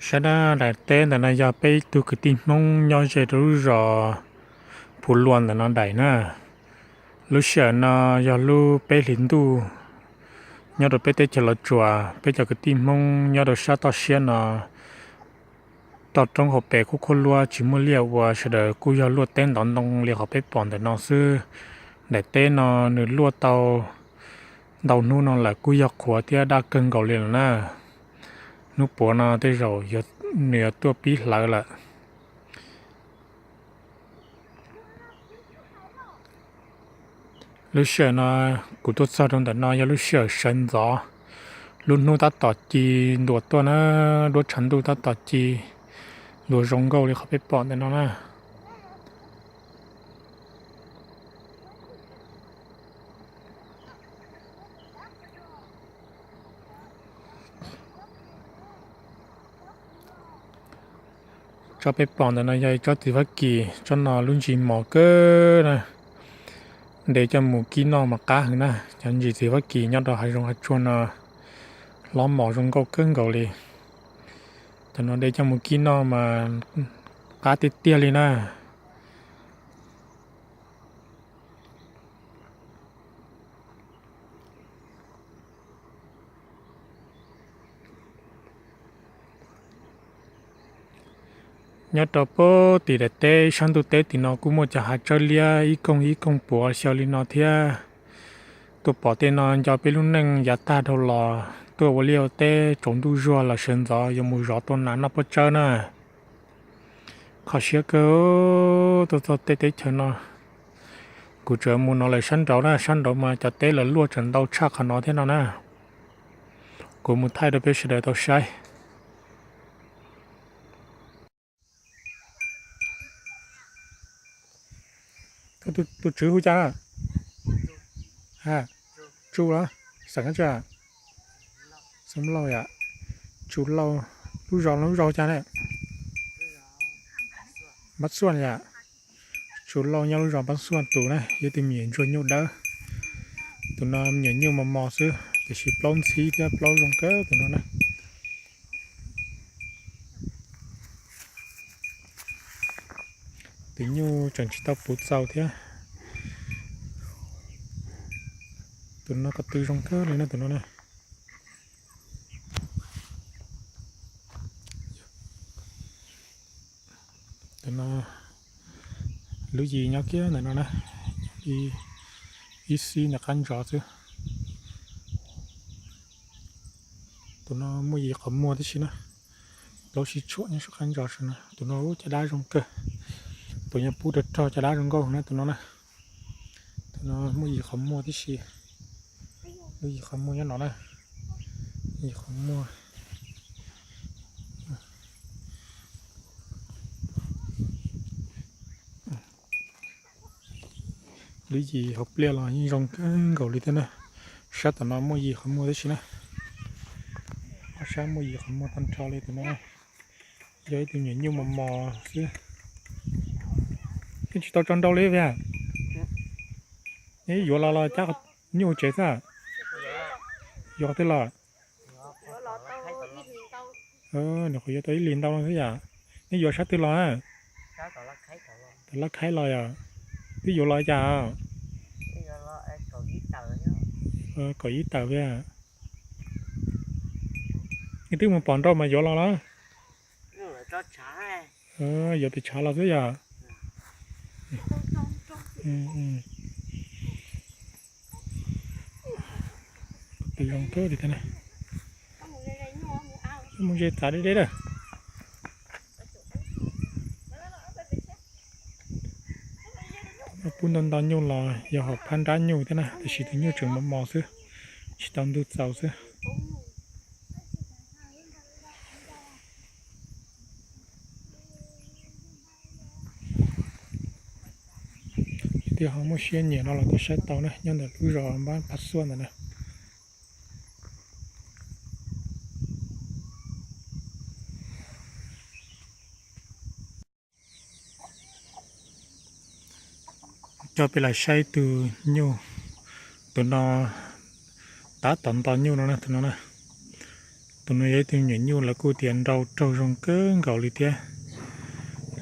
Saib na, daim teb ntawm no yog peb ib tug kwv tij Hmoob nyob ze rau lub zos Phuv Luas ntawm no daim na. Lub sij hawm no yog lub peb hlis ntuj nyob rau peb teb chaws Los Tsuas, peb cov kwv tij Hmoob nyob rau sab toj siab no, toj roob hauv pes khuab khuab luab tsis muaj liaj ua, sawv daws kuj yog luaj teb ntov ntoo li qhov peb pom ntawm no xwb. Daim teb no nws luaj tau ntau hnub no lawm, kuj yog qhuav thiab daj kawg nkaus li lawm na. Hnub puav no tej zaum nws yuav tuaj pib hlawv lawm. Lub sij hawm no kuv tuaj txog rau ntawm no yog lub sij hawm sawv ntxov, lub hnub tab tom ci ntuas tuaj na, duab tshav ntuj tab tom ci ntuas zoo nkauj li qhov peb pom ntawm no na. Tsob peb pom ntawm no yog tsob txiv Fab Kis, tsob no lub ntsis mos kawg na, de coj mus kib noj mas qab heev na. Cov ntsis txiv Fab Kis nyob rau hav zoov hav tsuag no hlob mos zoo nkauj kawg nkaus li. Cov no de coj mus kib noj mas qab tiag tiag li na. Nyob rau puag tim daim teb sab ntuj teb tim no kuj muaj cov hav tsawb liab ib koog ib koog puav xyaw li no thiab. Tuaj pom tej no nco peb lub neej yav tag dhau los tuaj ua liaj ua teb tsaus ntuj zuag los sawv ntxov yuav mus zov tua nas noj pob tsawb na. Kho siab kawg, tuaj txog tej teb chaws no. Kuv tseem mus no lawm sab nraud na, sab nraud mas cov teb lawv luaj tseem ntau tshaj qhov no thiab no na. Kuv mus thaij rau peb sawv daws tau saib. Tus tswv hu cas? Tsu los? Xeem Lauj yom. Tsu Lauj, lub zos lub zos hu cas ne? Npab Xuaj yom. Tsu Lauj nyob lub zos Npab Xuaj tus na, yog tus me nyuam ntsuag nyuj dawb. Tus no me nyuam nyuj mos mos xwb tiam sis plaub ntxhib thiab plaub zoo kawg tus no na. Tus nyuj tseem tsis tau puv txaus thiab. Tus no ko tw zoo kawg li na tus no na. Tus no lub yim nyob kiag ntawm no na, ib xib ntawm qab ntsos xwb. Tus no muaj yim qhov muag tib si na, plaub sib tshuam nyob saum qab ntsos na. Tus no ub caj dab zoo kawg, tus nyob pub rog rog caj dab zoo nkauj na tus no na. Tus no muaj yim qhov muag tib si, lub yim qhov muag nyob no na, yim qhov muag. Lub yim hauv pliaj los yeej zoo kawg nkaus li thiab na. Sab tom no muaj yim qhov muag tib si na. Ob sab muaj yim qhov muag tag nrho li tus no. Yog ib tug nyuam nyuj mos mos xwb. Yeej tsis tau tso nrau li tiag. Neb yuav los los cab nyuj tsev xwb. Yuav qhov twg los? Nws qhuav yuav tau ib hlis ntau no xwb yom. Neb yuav sab twg los? Tom Laj Khaib los yom. Twb yuav los cas? Kaum ib tawm thiab. Nej twb mus pom nrau mas yuav los los? Yuav pem tshav los xwb yom. Tus zoo kawg li thiab na. Mus ze txav deb deb lawm. Pub ntau ntau nyuj los yog hom phab nrab nyuj thiab na, tiam sis tus nyuj tseem mos mos xwb, tsis tau ntug txaus xwb. Leej twg ho muaj siab nyiam no los tuaj saib tau na, nyob ntawm lub zos Npab Phav Xuaj ntawm na. Coj peb los saib tus nyuj, tus no tab tom nto nyuj no na, tus no na. Tus no yog ib tug me nyuam nyuj lawv kuj tias nrau raug zoo kawg nkaus li thiab.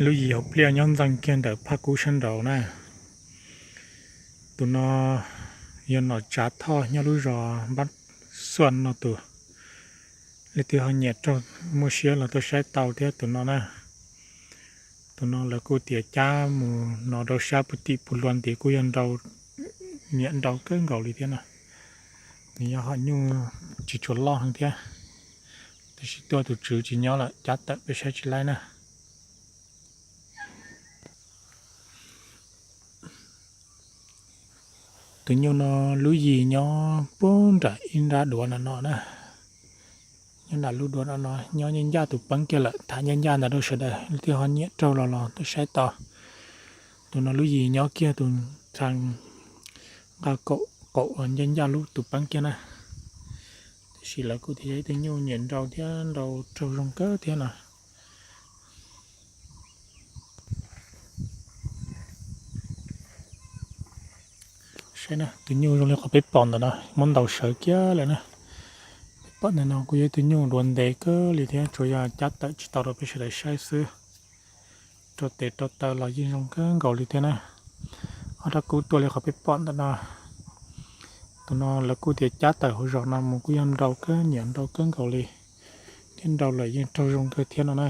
Lub yim hauv pliaj nyob ntxees kiag ntawm phaj kub sab nraud na. Tus no yog nom tsav thoj nyob lub zos Npab Xuaj no tus. Leej twg ho nyiam raug muaj siab los tuaj saib tau thiab tus no na. Tus no lawv kuj tias cab mus no rau sab puag tim puag luag ntiv kuj yog nrau, nyiam nrau kawg nkaus li thiab na. Nws yog hom nyuj tsis tshua loj heev thiab, tab sis tuaj tus tswv tsis nyob lawm cab tawm peb saib tsis laib na. Tus nyuj no lub yim nyob puag nram ib nrab duav no no na. Nyob nram lub duav no no, nyob ncaj ncaj tus peeb kiag lawm, tham ncaj ncaj ntawd rau sawv daws, leej twg ho nyiam raug los los tuaj saib tau. Tus no lub yim nyob kiag tus txha nqa kaum qaum ncaj ncaj lub tus peeb kiag na. Tiam sis lawv kuj tias yog ib tug nyuj nyiam nrau thiab nrau raug zoo kawg thiab no. Saib na, tus nyuj zoo li qhov peb pom ntawm no, muab ntaus sawv kiag lawm na. Peb pom ntawm no kuj yog ib tug nyuj duav ntev kawg li thiab, tsuas yog cab tawm tsis tau rau peb sawv daws saib xwb. Rau tes rau taw los yeej zoo kawg nkaus li thiab na. Ob rab kub tuaj li qhov peb pom ntawm no. Tus no lawv kuj tias cab tawm hauv zos no mus kuj yog nrau kawg, nyiam nrau kawg nkaus li, thiab nrau lawm yeej raug zoo kawg thiab no na.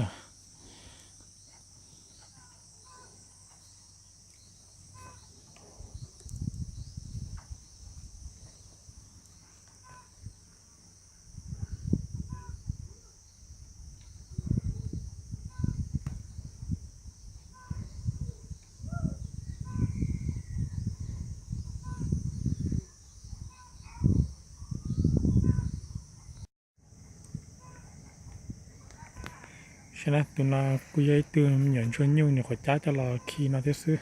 Saib na, tus no kuj yog ib tug me nyuam ntsuag nyuj nyuam qhuav cab coj los khi no thiab xwb.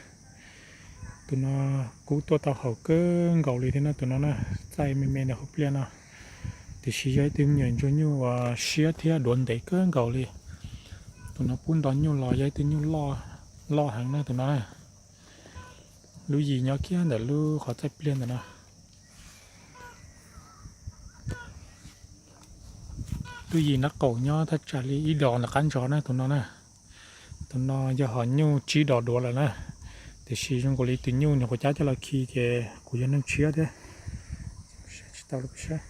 Tus no kub tuaj tau haum kawg nkaus li thiab na tus no na, txaij me me ntawm hauv pliaj no. Tiam sis yog ib tug me nyuam ntsuag nyuj uas siab thiab duav ntev kawg nkaus li. Tus no pub nto nyuj los yog ib tug nyuj loj heev na tus no na. Lub yim nyob kiag ntawm lub qhov txaij pliag ntawm no. Lub yim nraub qaum nyob thaj tsam li ib dos ntawm qab ntsos na tus no na. Tus no yog hom nyuj tsib dos duav lawm na. Tiam sis zoo nkaus li tus nyuj nyuam qhuav cab coj los khi ces kuv yog neeg tshiab thiab. Tsis tau lub saib.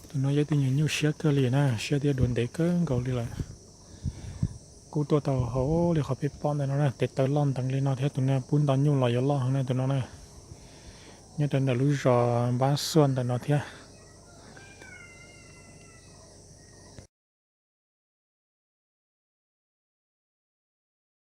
Tus no yog ib tug nyuam nyuj siab kawg li na, siab thiab duav ntev kawg nkaus li lawm. Kub tuaj tau hauv li qhov peb pom ntawm no na, tes taw loj nteev li no thiab tus no pub nto nyuj los yuav loj heev na tus no na. Nyob rau ntawm lub zos Npab Xuaj ntawm no thiab.